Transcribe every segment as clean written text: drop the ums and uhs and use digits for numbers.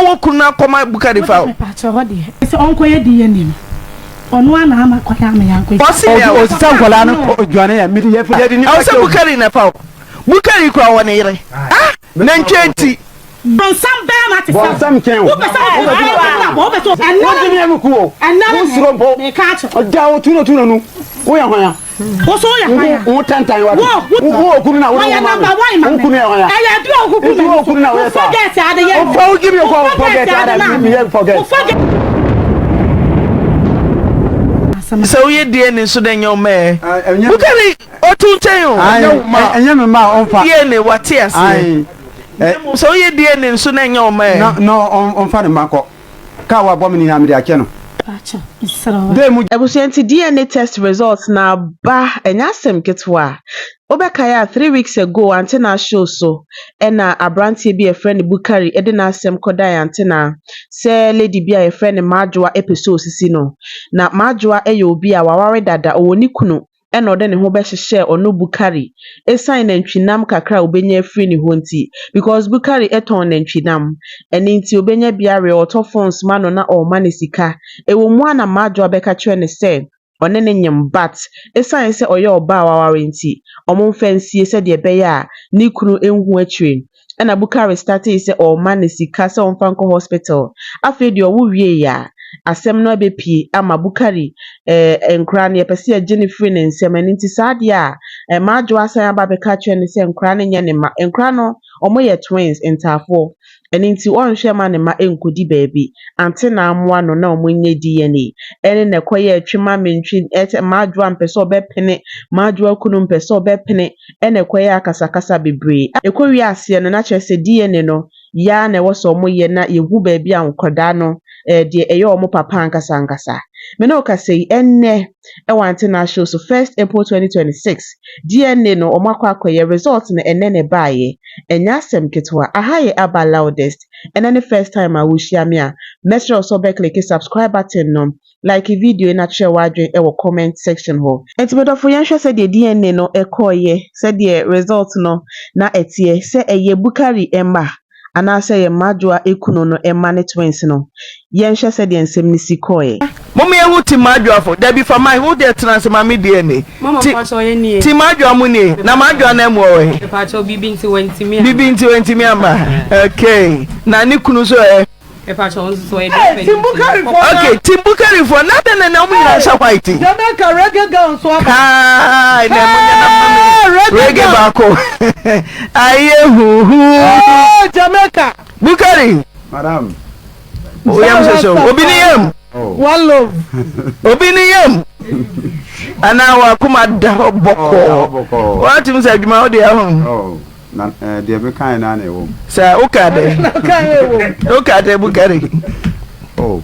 wɔ kunu no akɔma Bukari fa o. Mepakyɛ hɔ deɛ sɛ ɔnkɔyɛ DNA no ɔno ara na ama kwan ama yɛankɔyɛ. Ɔse nea Ɔsi ɔsesa nkwadaa no kɔ dwane a mede yɛ fa. Ɛwɔ sɛ Bukari na ɛfa o. Bukari kura wɔ ne yere. Ah nantwie nti. Bɔnsam bɛɛma te sɛ wo. Bɔnsam kyɛn wo. Wopɛ sɛ wode ayɛ w'abrabɔ wopɛ sɛ ɛnɛ Wogye me amu ku o. Ɛnɛ Wo suro mpo. meka akyerɛ wo. Ɔgya wo tuno tuno nu. Woyɛ hwan a? Wo so woyɛ hwan a? Wo tantan wate. Wo Wo wo okunu na wo ne wɔyɛ wo ma me. number one ma Wo me. kunu yɛ hwan a? Ɛyɛ aduro a wokuku Nti wo m'ani so. okunu na Wo woyɛ saa. forget ade yɛ Wo fa wo give me Wo kɔ forget forget ade ada ma me me. yɛ forget. Wo forget. Sɛ woyɛ DNA nso na ɛnyɛ wo mma ɛ. Ɛnyɛ Bukari ɔto nkyɛn o. Ɛnyɛ me mma a ɔmfa. DNA wate aseɛ. Sɛ woyɛ DNA nso na ɛnyɛ wo mma ɛ. Na ɔmfa ne mma kɔ. Kaa wabɔ me no nyinaa mede akyɛ no. Dɛn mu. Abusua nti DNA test results no aba ɛnyɛ asɛm ketewa. Wobɛkae a 3 weeks ago Antenna show so ɛna aberanteɛ bi a yɛfrɛ no Bukari de n'asɛm kɔdae Antenna sɛ lady bi a yɛfrɛ no Madwoa pɛ sɛ osisi no. Na Madwoa yɛ obi a waware dada, ɔwɔ ne kunu ɛna ɔde ne ho bɛhyehyɛɛ ɔno Bukari esiane nantwinam kakra a obenya afiri ne hɔ nti because Bukari tɔn nantwinam ɛno nti obenya bi awe, ɔtɔ phones ma no na ɔrema no sika. Ɛwɔ mu a na Madwoa bɛka kyerɛ no sɛ ɔne no nyem but esiane sɛ ɔyɛ ɔbaa a waware nti, ɔmomfa nsie sɛdeɛ ɛbɛyɛ a ne kunu nhu akyire. Ɛna Bukari startee sɛ ɔrema no sika sɛ ɔmfa nkɔ hospital. Afei deɛ ɔwo wieeɛ a, asɛm no abɛpie ama Bukari nkwaraa no yɛpɛ sɛ yɛgye no firi ne nsam ɛno nti saa adeɛ a Madwoa asan aba abɛka akyerɛ no sɛ nkwaraa no nyɛ ne mma. Nkwaraa no wɔyɛ twins ntaafoɔ ɛno nti ɔnhwɛ ma ne mma nkɔdi baabi. Ante na amoa no na wɔnyɛ DNA ɛne na ɛkɔyɛɛ twema mentwe ɛsɛ Madwoa mpɛ sɛ ɔbɛpene, Madwoa kunu mpɛ sɛ ɔbɛpene ɛna ɛkɔyɛɛ akasakasa bebree. Ɛkɔwie aseɛ no na kyerɛ sɛ DNA no yɛa na ɛwɔ sɛ wɔyɛ na yɛhu baabi a nkwadaa no deɛ ɛyɛ wɔn papa ankasa ankasa. Me ne wo kasa yi ɛnnɛ ɛwɔ Antenna show so 1st April 2026 DNA no wɔn akɔ akɔyɛ result no ɛnnɛ na ɛbaeɛ. Ɛnyɛ asɛm ketewa. Aha yɛ Aba Loudest. Ɛnɛ ne first time a wohyia me a mɛsrɛ wo sɛ wobɛclick subscribe button no like video yi na kyerɛ w'adwene ɛwɔ comment section hɔ. Nti medɔfo yɛnhwɛ sɛdeɛ DNA no ɛkɔɔyɛ sɛdeɛ result no na ɛteɛ sɛ ɛyɛ Bukari mma anaasɛ ɛyɛ Madwoa ekunu no mma ne twins no. Yɛnhwɛ sɛdeɛ nsɛm no si kɔɔɛ. Mom yɛhu Team Madwoafo. Dabi fa mic wo deɛ tena ase ma me DNA. Mama Ti mpakyɛw yɛ nie. Team Madwoa mo nie. Na Madwoa nan mu wɔ he? Mepakyɛw biribi nti wantumi amma. Biribi nti wantumi amma. Okay. Na ne kunu nso ɛ? Mepakyɛw nso so ɔyɛ Hey, driver Team ni nti Bukari wakɔ. foɔ na. Okay, Team Bukari foɔ na adɛn na na wɔn nyinaa hyɛ white yi? Jamaica reggae girl nso aba. Kai na mo nyɛ na ma me Hey, reggae reggae girl. baako. Ayɛ huhu. Oh, Jamaica. Bukari. Madam. Wo yam hyehyɛ wo. Obi ne yam. One love. Obi ne yam. Anaa wakoma da hɔ bɔkɔɔ. Watumi sɛ adwuma wo deɛ ho. Oh, na eh, deɛ mekae na na ɛwɔ mu. Sɛ woka dɛ. Woka dɛ Bukari. Oh,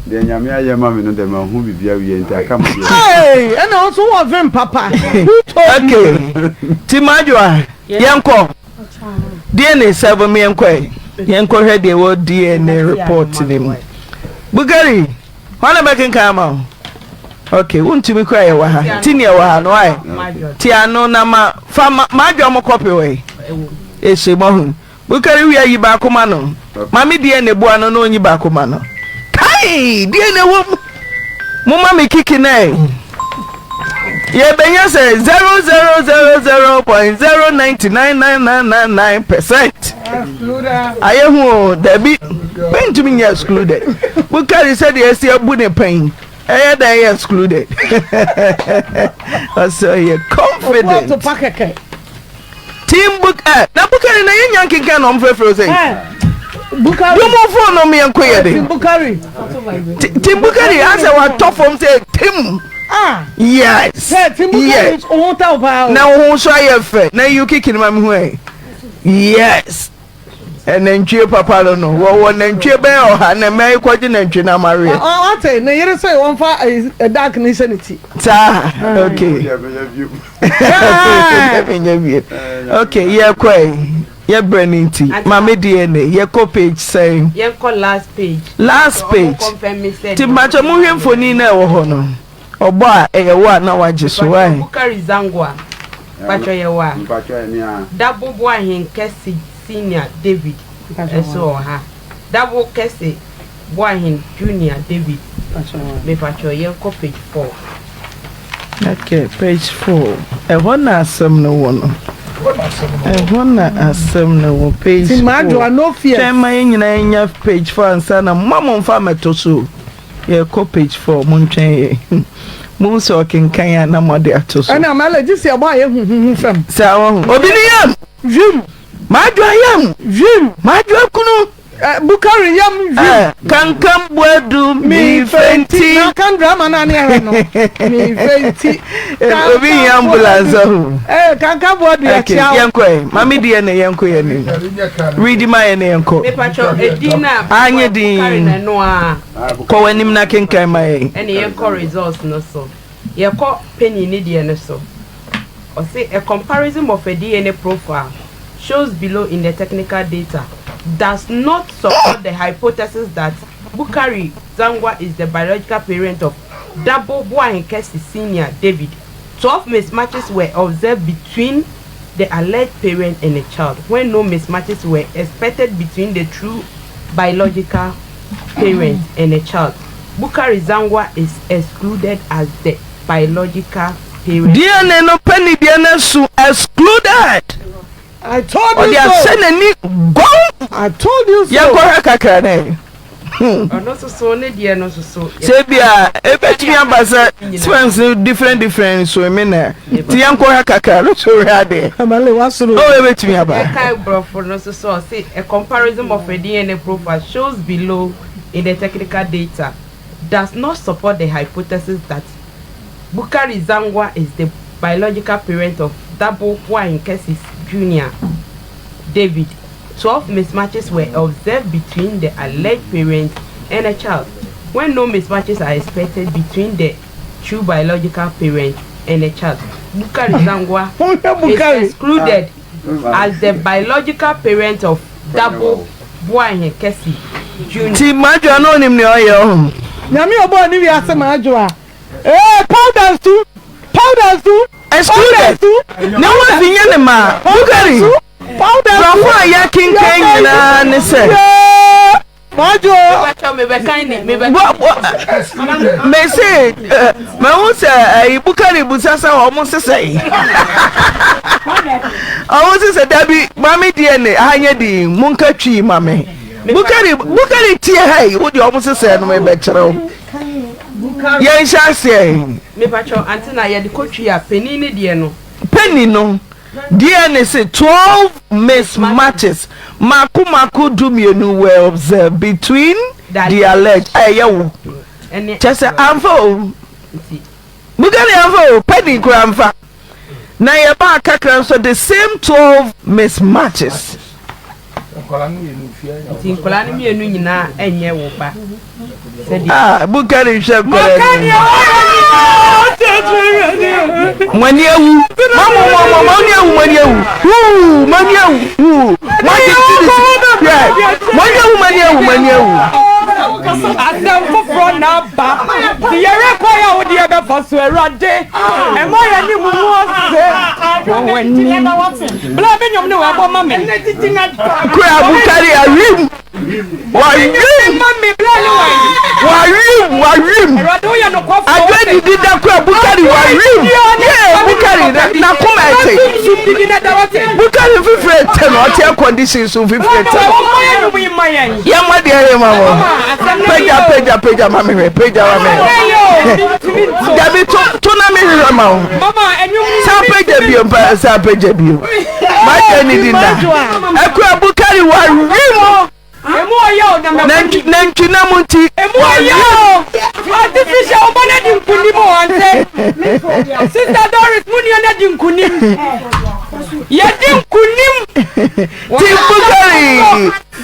deɛ Nyame ayɛ ma me no deɛ mahu biribi awie nti aka mo deɛ. Hey, ɛna wo nso wɔ vim papa. Who told you? Okay. Ti Madwoa, yɛnkɔ. DNA 7 yɛnkɔ ɛ. Yɛnkɔhwɛ deɛ ɛwɔ DNA report no mu. Bukari, hwan na bɛkenkan ama wo? Okay, wontumi kora yɛwɔ ha. Ti ne ɛwɔ ha no ae. Ti ano na ma fa ma Madwoa mo kɔpe wɔ yi. Ese moahu. Bukari wia yi baako ma no. Maame DNA boa no na ɔnyi baako ma no. Kai! DNA wɔ mu. Momma me kiki no ɛ. Yɛbɛnya sɛ 0000.099999%. Ayɛ hu o, dabi. Mentumi nyɛ excluded. Bukari sɛdeɛ asi abu ne pɛn. Ɛyɛ dɛn yɛ excluded? Ɔsɛ ɔyɛ confident. Team book ɛ eh, na Bukari na yɛnya nkenkan na ɔmfrɛfrɛ sɛ eh, Bukari dumu fon no yɛnkɔ yɛ de Team Bukari Team Bukari asɛ watɔ fam sɛ team ah yes Team Bukari yes na wo ho nso ayɛ fɛ na yi kiki no ma me hu ɛ yes. Nantwie papa no no wɔwɔ nantwie bɛyɛ ɔha na mmaa yi kɔgye nantwie no amareɛ. Ɔte ne yere sɛ wɔmfa dark no nhyɛ ne ti. Saa okay. Menyɛ bio. Okay yɛkɔ ɛ yɛbrɛ no nti maame DNA yɛkɔ page sɛn. Yɛnkɔ last page. Last page. Ti mpakyɛ mohwɛ mfoni na ɛwɔ hɔ no. Ɔbɔ a ɛyɛ wo a na wagye so why. Bukari Zango a mpakyɛ yɛ wo a. Mpakyɛ ɛne a. Dabo Boahen Kɛse Senior David nso wɔ ha. Dabo Kɛse Boahen Junior David mepakyɛw yɛnkɔ page 4. Okay, page 4. Ɛhɔ na asɛm no wɔ no. Ɛhɔ na asɛm no wɔ page 4. Twɛn ma yɛn nyinaa nya page 4 ansa na mo a mo mfa mmɛto so. Yɛkɔ page 4 mo ntwɛn yɛn. Mo sɛ ɔkenkan a na mo ade ato so. Ɛna mɛlɛ gye sɛ ɛbɔ a yɛ huhuhu fam. Sɛ wɔn obi ne yam. Vim. Madwa yam. Vim. Madwa kunu. Eh, Bukari yam vim. Eh, kankan buadu mi fenti. Na kan drama na ne ɛhɛ no. Mi fenti. Obi yi ambulance ɔho. Eh, kankan buadu yɛ Okay, kyia. yɛnkɔ ɛ. Mami deɛ ne yɛnkɔ yɛ ne. Read ma yɛ ne yɛnkɔ. Mepakyɛw edin na Anyɛ din. Bukari na ɛno a. Kɔ w'anim na kenkan ma yɛn. Ɛne yɛnkɔ results no so. Yɛkɔ Penny ne deɛ no so. Ɔse a comparison of a DNA profile shows below in the technical data does not support the hypothesis that Bukari Zangwa is the biological parent of Dabo Boahenkesi Senior David. 12 mismatches were observed between the alleged parent and the child when no mismatches were expected between the true biological parent and the child. Bukari Zangwa is excluded as the biological parent. DNA no pɛ ne deɛ no asu excluded. I told Ɔde you so. ahyɛ n'ani gɔn. I told you so. Yɛnkɔhwɛ kakra nɛ. Ɔno nso so ne deɛ no nso so. Sɛ bi a ebetumi aba sɛ sperms no different different so emi na ti yɛnkɔhwɛ kakra no so hwɛ adeɛ. Amale wasoro. Oh ebetumi aba. Yɛka borɔfo no nso so ɔse a comparison of a DNA profile shows below in the technical data does not support the hypothesis that Bukari Zangwa is the biological parent of Dabo Boahenkesi Jr. David. 12 mismatches were observed between the alleged parent and a child, when no mismatches are expected between the true biological parent and a child. Bukari Zangwa is excluded as the biological parent of Dabo Boahenkesi Jr. Ti madwoa no onim nea ɔyɛ ɔho. Nyame ɔbɔɔ ne wiase madwoa. Ee powder nsu powder nsu. Excluded. Ne ho afi nyɛ ne maa. Bukari. Brɔfo a yɛakenkan nyinaa ne sɛ. Mese mahu sɛ ayi Bukari busa sɛ wɔn sesɛe. Wɔn sesɛ dabi maame DNA ha nyɛ din monka twi ma me. Bukari Bukari tie ha yi wo deɛ wɔn sesɛe no mebɛkyerɛ wo. Yɛnhyɛ aseɛ. Mepakyɛw ante na yɛde kɔtwi a panin ne deɛ no. Penny no DNA se 12 mismatches mako mako 12 were observed between the alleged a ɛyɛ wo kyɛ sɛ amfa o Bugari amfa o Penny koraa amfa na yɛbaa kakra nso the same 12 mismatches. Nti nkwadaa no mmienu nyinaa nyɛ wo ba. Ah, Bukari hwɛ nkwadaa no. Mo ani awu. Mo mo mo mo mo ani awu mo ani awu. Wuu mo ani awu. Wuu mo ani ti ni si. Hwɛ mo ani awu mo ani awu mo ani awu. Asɛm foforɔ na aba. Nti yɛrɛ kwan a wode yɛbɛfa so Awurade. Ɛma yɛn anim ngu ase wɔ w'anim. Bla me nnwom ne w'ɛbɔ ma me. Kura Bukari awim. Wawim. Wawim wawim. Adwa didi da kura Bukari wawim. Yee Bukari na koma ɛte. Bukari fifire te no ɔte air condition so fifire te no. Yɛn mo deɛ yɛ ma mo. Pagya pagya pagya ma me hwɛ pagya ma me hwɛ. Dabi to to na me hwehwɛ ma wo. Sa pagya bio mpa sa pagya bio. Ma gye ne di na. Akura Bukari wawim. Emu ɔyɛ o na mɛ. Nantwi nam nti. Emu ɔyɛ o. Artificial ɔbɔ na di nkunim o ante. Sister Doris mu nua na di nkunim. Yɛ di nkunim. Ti Bukari.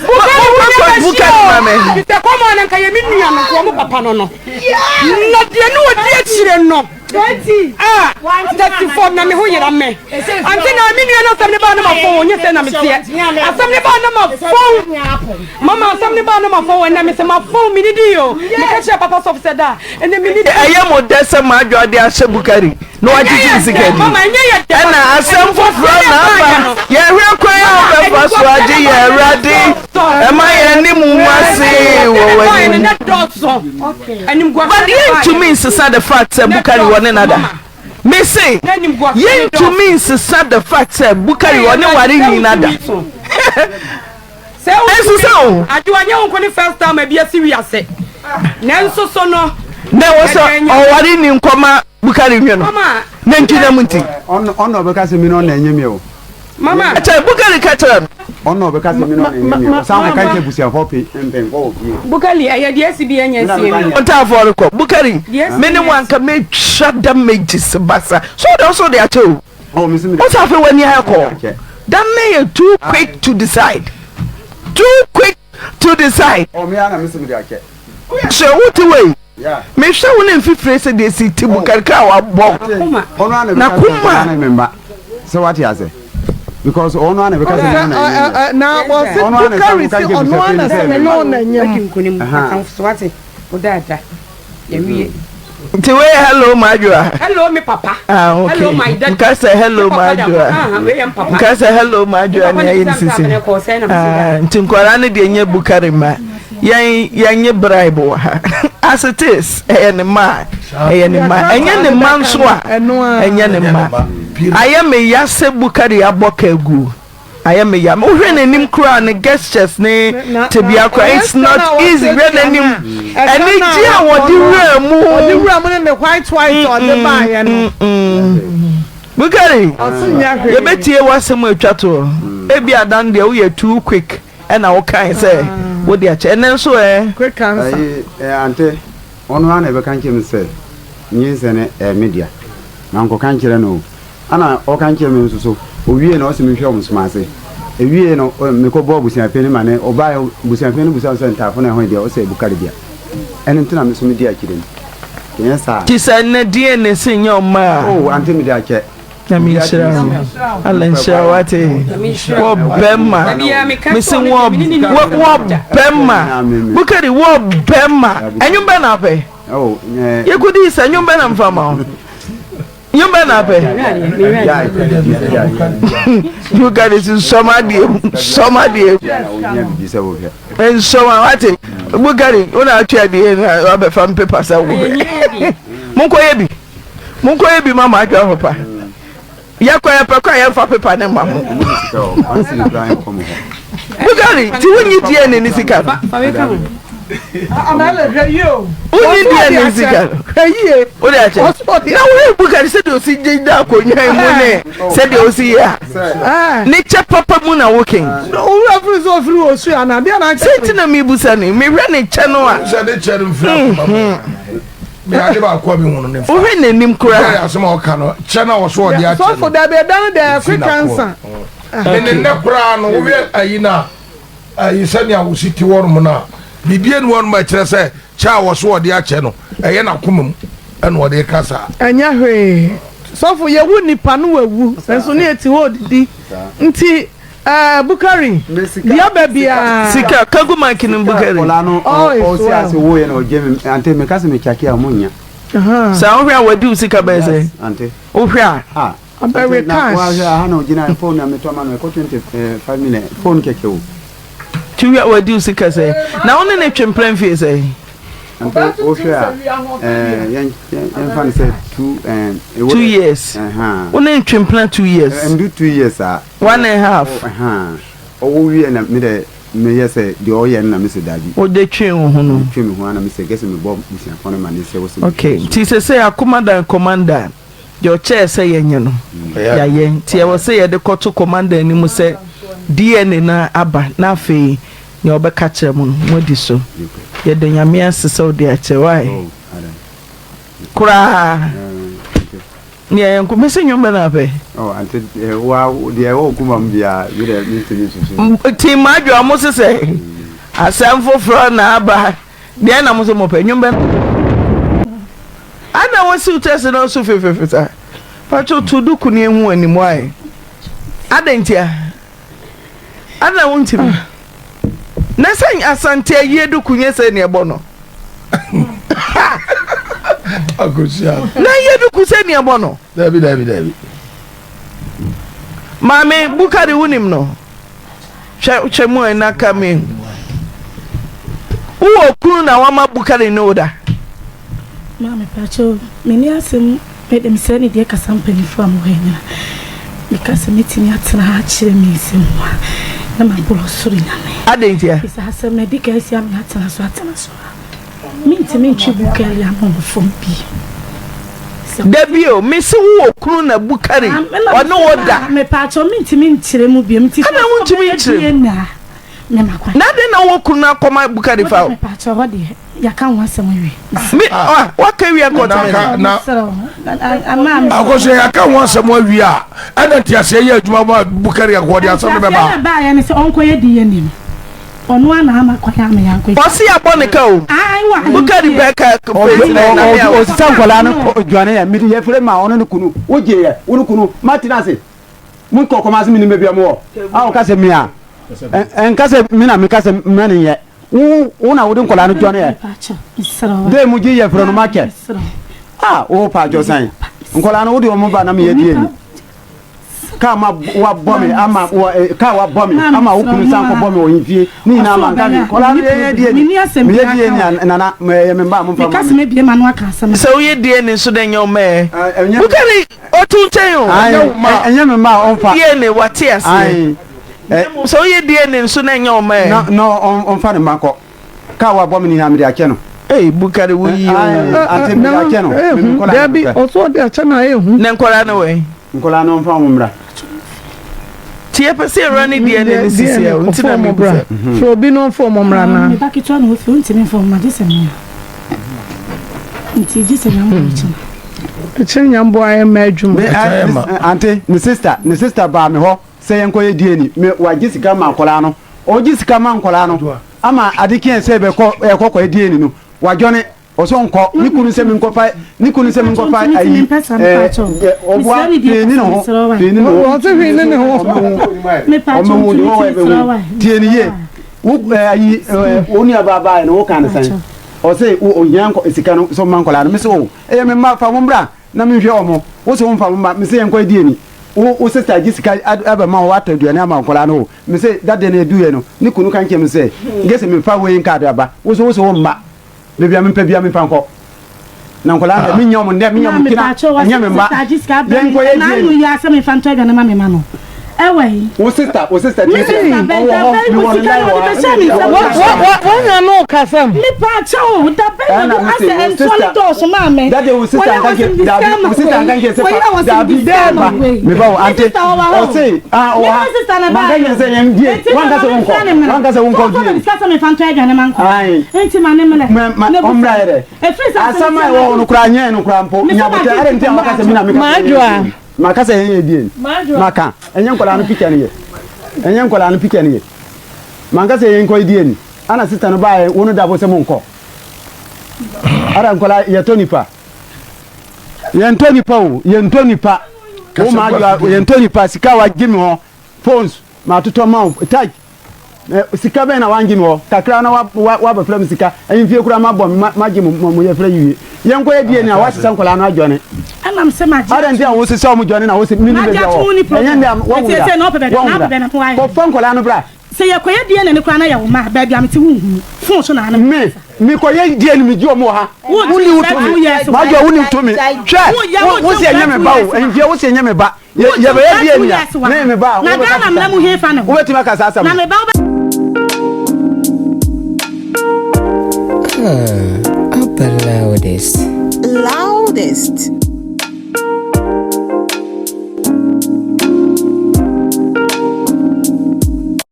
Bukari mu nua bɛ si o. Nti sɛ kɔm a na nka yɛ me nua no nka wɔn papa no no. Na deɛ ne ɔdi akyire no a 34 na me ho yera me. Ante na me nua no asɛm ne baa na mafɔn ɔnyɛ sɛ na meteɛ. Asɛm ne baa na mafɔn. Mama asɛm ne baa na mafɔn ɛnɛ me sɛ mafɔn me nidi o. Meka kyerɛ papa sɔfo sɛ da ɛnɛ me nidi. Ɛyɛ mo dɛ sɛ mo adwoa de ahyɛ Bukari na wagyegye ne sika di. Ɛna asɛm foforɔ na aba. Yɛhwɛ kwan a wobɛfa so agye yɛn Awurade. Ɛma yɛn anim ngu ase wɔ w'anim. But yɛntumi nsesa the fact sɛ Bukari wɔ ne nada. Me se yɛntumi nsesa the fact sɛ Bukari wɔ ne ware nyi nada. Sɛ Ɛnsesa o. Adwoa nyɛ wo nko ne first time a bi asi wiase. Nanso so no. Na ɛwɔ sɛ ɔware ni nkɔma Bukari nwe no. Nantwi nam nti. Ɔno na ɔbɛka sɛ me ne ɔna ɛnyɛ me o. Mama. Kyɛ Bukari ka kyerɛ no. Ɔno na ɔbɛka sɛ me ne ɔna ɛnyɛ me o. Ɔsan kɔka kyerɛ abusuafoɔ pe mpanyinfoɔ wɔ fie. Bukari ɛyɛ deɛ asi bi ɛnyɛ asie mi. Ɔntaafoɔ rekɔ. Bukari me ne wo anka mɛtwa damages basa. So ɔde ɔso de akyɛ o. Wo sɛ afei w'ani ayɛ kɔɔ. That man yɛ too quick to decide. Too quick to decide. Oh, me ara na mese mede akyɛ. Hyɛ wo te wei. Mehwɛ wo ne mfifire sɛ deɛ si te bu karika a wabɔ. Na kuma. Sɛ wate ase. Because ɔno ara na ɛbɛka sɛ me na ɛnyɛ. Na wɔse Bukari se ɔno ara na sɛ me no na ɛnyɛ mu. Wodaada. Yɛwie. Nti wei yɛ hello m'adwoa. Hello me papa. Ah okay. Hello my daddy. Nka sɛ hello m'adwoa. Ah wei yɛ mpapa. Nka sɛ hello m'adwoa ne ayɛ ne sisi. Ah nti nkwadaa no deɛ nyɛ bukari ma yɛn yɛn nye bribe wɔ ha. As it is ɛyɛ ne ma ɛyɛ ne ma ɛnyɛ ne ma nso a ɛnyɛ ne ma. Ayɛ me ya sɛ bukari abɔ ka agu. Ayɛ me ya. Wohwɛ n'anim koraa ne gestures ne tebea koraa it's not easy. Hwɛ n'anim. Anigye a wɔde wura mu. Ɔde wura mu ne ne white white ɔde baayɛ no. Bukari, yɛbɛtie w'asɛm a ɛtwa toɔ. Ebi adan deɛ woyɛ too quick ɛna wokae sɛ wode akyɛ. Ɛnɛ nso ɛ. Quick answer. Ayi, ante, ɔno ara na ɛbɛka nkyerɛ me sɛ nyinsɛn no ɛyɛ me dea. Mankɔka nkyerɛ no o. Ana ɔka nkyerɛ me nso so, owiee no ɔse menhwɛ wɔn soma ase. Ewiee no mekɔ bɔɔ abusuapanin no mane, ɔbaeɛ abusuapanin no busaa me sɛ ntaafo no ɛhɔn deɛ ɔse Abukari dea. Ɛno nti na me nso medi akyire no. Ɛnyɛ saa a. Nti sɛ nnɛ DNA se nyɛ ɔmma a. Oh ante mede akyɛ. Nyame nhyira wo. Allah nhyira wo ate. Wɔ bɛma. Mese wɔ wɔ bɛma. Bukari wɔ bɛma. Ɛnwom bɛ na apɛ. Yɛkɔdii sɛ nwom bɛ na mfa ma wo. Nwom bɛ na apɛ. Bukari si nsɔm adeɛ mu nsɔm adeɛ mu. Nsɔm a wate. Bukari wo na atwe adeɛ na wabɛfa mpepa sɛ wo. Monkɔyɛ bi. Monkɔyɛ bi ma mo adwene papa. Yɛkɔ yɛpɛ kɔ a yɛmfa pepa ne ma mo. Bugari ti wonyi DNA ne sika no. Wonyi DNA ne sika no. Wode akyɛ. Na wohwɛ Bugari sɛdeɛ osi gyina akonnwa mu ne sɛdeɛ osi yɛ a. Ne kyɛ papa mu na woken. Owura firi sɛ ofiri wɔ su anaa deɛ na akyɛ. Sɛ ti na mebusa ni mehwɛ ne kyɛ no a. Sɛ ne kyɛ no mfiri akoma mu. Me ade baako a mi hu no ne fa. Wohwɛ n'anim koraa. Bɛyɛ asɛm a ɔka no kyɛ na ɔso ɔde akyɛ no. Sɔfo dabi ɛda no deɛ quick answer. Ne ne nnɛ koraa no wohwɛ ayi na ayi sɛnea wosi te hɔ nom no a biribi enu hɔ nom a ɛkyerɛ sɛ kyɛ a wɔso ɔde akyɛ no ɛyɛ n'akoma mu ɛna ɔde ka saa. Ɛnyɛ hwee sɔfo yɛwu nipa no wawu nso ne yɛte hɔ odidi nti. Eh, Bukari, deɛ ɔbɛ biara. Sika, kagu mic no Bukari. Akwadaa no ɔsi ase wo yɛ na ɔgye mi ante mi kasi mi kyaki a ɔmo nya. Sɛ wohwɛ a wadi wo sika bɛyɛ sɛ. Ante. Wohwɛ a. Ah. Ɔbɛwe cash. Wahwɛ aha na ogyina phone na metɔ ma no ɛkɔ 25 million phone kɛkɛ o. Ti hwɛ wadi wo sika sɛ. Na wo ne ne twe mpena mfie sɛ. Ante wohwɛ a ɛɛ yɛn yɛn fa no sɛ two 2 years. Wo ne ne twe mpena 2 years. Ndu 2 years a. One and half. Ɔɔ ɔwɔ wie na me dɛ me yɛ sɛ deɛ ɔyɛ no na me sɛ daabi. Wo de twe wo ho no. Me twe me ho ara na me sɛ gɛsɛ me bɔ busuafo no ma ne sɛ wo sɛ me Okay twe nti sesei Akomadan commander deɛ ɔkyɛɛ sɛ yɛnyɛ no yɛayɛ nti ɛwɔ sɛ yɛde kɔto commander anim sɛ DNA no aba na afei nea ɔbɛka kyerɛ mo no moadi so. Yɛda Nyame ase sɛ wode akyɛ why koraa. Nea yɛn nko mese nnwom bɛ na apɛ. Oh ante eh, wa deɛ ɛwɔ okuma mu biara bi dɛ mentumi nsusu. Ti mmadwoa mo sesɛ. Asɛm foforɔ na aba. Deɛn na mo nso mopɛ? Nnwom bɛn? Ana wosiw kyɛse na osu fefefe saa? Pakyɛw to duku no ehu w'anim why? Adɛn ntia? Ana wontumi? Na sɛ Asante ayie duku nyɛ sɛ nea ɛbɔ no. Akosua. Na ayie duku sɛ nea ɛbɔ no. Dabi dabi dabi. Maame Bukari wonim no? Hwɛ hwɛ mu na ka me. Wowɔ kunu na wama Bukari ne wo da? Maame pakyɛw menni asɛm mede mesrɛ ne deɛ kasa mpanyinfoɔ a mowɔ ha nyina meka sɛ mɛtumi atena ha akyerɛ me nsɛm mu a na maborɔ soro nyame. Adɛn ntia? Bisa asɛm madi kan asia me atena so atena so a mentumi ntwe Bukari ano wɔ fam bio. Dabi o, mese wowɔ kunu na Bukari ɔne wo da. Mepaakyɛw mentumi nkyerɛ mu bio nti Ɛna wontumi nkyerɛ mu. Na adɛn na wowɔ kunu na akɔma Bukari fa o? Mepaakyɛw hɔ deɛ yɛaka ho asɛm awie. Me ah waka awie akɔtɔ me. Na akɔsɛ yɛaka ho asɛm awie a ɛna nteaseɛ yɛ adwuma ma Bukari akɔ de asɛm no bɛba. Nteaseɛ na ɛbaeɛ ne sɛ ɔnkɔyɛ DNA no. Ɔno ara na ama kwan ama yɛakɔ. Ɔse yɛabɔ ne ka o. Bukari pɛ ka face na ɛnam yɛ. Ɔsesa nkwadaa no kɔ dwane yɛ mede yɛfrɛ ma ɔno ne kunu wogye yɛ wo ne kunu matena ase mo kɔ kɔma ase menim baabi a mowɔ a ɔka sɛ me a ɛnka sɛ me na meka sɛ mma ne nyɛ wo wo na wode nkwadaa no dwane yɛ dɛ mu gye yɛfrɛ no makyɛ a wo paatwɔ san nkwadaa no wode wɔn ba na meyɛ die ni Kaa ma wabɔ me ama wɔ eh, kaa wabɔ me ama wo kunu san kɔbɔ me wɔ mfie ne nyinaa ma nka me kɔla no yɛyɛ die ni meyɛ die ni a nana meyɛ me mba momfa ma me. Sɛ woyɛ die ni nso dɛ nyɛ wo mɛ Bukari ɔto nkyɛn o. Ɛnyɛ me mma a ɔmfa. DNA wate aseɛ. Sɛ woyɛ DNA nso na ɛnyɛ wo mɛ. Na ɔmfa ne mma kɔ. Kaa wabɔ me ne nyinaa mede akyɛ no. Ei Bukari wo yi oo. Ante mede akyɛ no. Me me nkɔla Dabi ɔsɛ ɔde akyɛ no a ehu. Ne nkɔla no wɛn. Nkɔla no ɔmfa wɔn mmra. Ti yɛpɛ sɛ yɛwura ne DNA ne sisi a nti na mi bisa. Frɛ obi na ɔmfa wɔn mmra na. Me ba ketewa na ofi ontumi mfa wɔn mma gye sɛ me a. Nti gye sɛ nyamboa kyena. Ɛkyɛ nyamboa yɛ mma adwuma. Ante ne sister ne sister baa me hɔ sɛ yɛnkɔyɛ DNA me wagye sika ma akwadaa no ɔgye sika ma nkwadaa no ama ade kyeɛ sɛ bɛkɔ ɛkɔ kɔyɛ DNA no wadwɔne ɔsɛ ɔnkɔ ne kunu sɛ menkɔfa ne kunu sɛ menkɔfa ayi ɛɛ ɔboa hwee ne ne ho hwee ne ne ho ɔsɛ hwee ne ne ho ɔmɛhu deɛ ɔwɔ ɛbɛhu tie ne yie wo ɛɛ ayi ɛɛ wo nua baa baa yɛ no wo kan ne sɛn ɔsɛ ohia nkɔ sika no sɛ ɔma nkɔlaa no mesɛ o ɛyɛ me mma fa wɔn bra na menhwɛ wɔn wo sɛ wɔmfa wɔn mma mesɛ yɛnkɔ DNA wo wo sister gye sika abɛma wo watɔ aduane ama nkɔlaa no o Me se da deɛ no ɛduiɛ no ne kunu ka nkyerɛ me sɛ gye sɛ me fa wei nka ade aba wo so wo se wo mma baabi a me mpɛ bia me mfa nkɔ na nkɔlaa deɛ me nya ɔmo nnɛ me nya ɔmo kyena ɛnyɛ me mma yɛn nkɔ yɛ die wo sister wo sister ti sɛ ɔwɔ hɔ me wɔ ne nan wɔ ha wɔnya no kasa mu ɛna me se wo sister dade wo sister nka nkyerɛ dabi wo sister nka nkyerɛ sɛ fa dabi ba me ba wo ante ɔse Ah, ɔwɔ ha. Manka nyɛ sɛ yɛn die. Wanka sɛ wonkɔ. Wanka sɛ wonkɔ die. Ayi. Mɛ ma ɔmmra yɛ dɛ. Asɛm a ɛwɔ hɔ no koraa nyɛ no koraa mpo. Nyabotɛ ɛdɛ nti a waka sɛ mi na meka sɛ yɛn die. Maka sɛ yɛn yɛ die. Maka. Ɛnyɛ nkwadaa no picture no yɛ. Ɛnyɛ nkwadaa no picture no yɛ. Manka sɛ yɛn nkɔ die ni. Ana sister no baayɛ wo no dabo sɛ monkɔ. Ara nkwadaa yɛtɔ nipa. Yɛntɔ nipa o, yɛntɔ nipa. Wo ma adwa, yɛntɔ nipa. Sika wagye me hɔ, phones matotɔ ma wo, touch. Sika bɛn na wangye me hɔ? Kakra na wabɛfrɛ me sika. Ahemfie koraa mabɔ me, magye mo mo yɛfrɛ yi wie. Yɛnkɔ yɛ DNA, wasesa nkwadaa no adwane. Adɛn nti a wosesa wɔn dwane na wose menni baabi a wɔwɔ? Ɛnyɛ nnɛ a wɔnwo da, wɔnwo da. Kɔfa nkwadaa no bra. Sɛ yɛkɔyɛ DNA no koraa na yɛwo mma a, baabi a mete wonhunu. Phone so na ano Me, mekɔyɛ DNA megye wɔn wɔ ha. Wonni wo tumi. Madwoa wonni wo tumi. Hwɛ, wo se ɛnyɛ me ba o, ahemfie wo se ɛnyɛ me ba. Yɛbɛyɛ DNA a, na ɛyɛ me ba a, wobɛka sɛ wobɛtumi aka saa asɛm no. Ah, upper loudest. Loudest.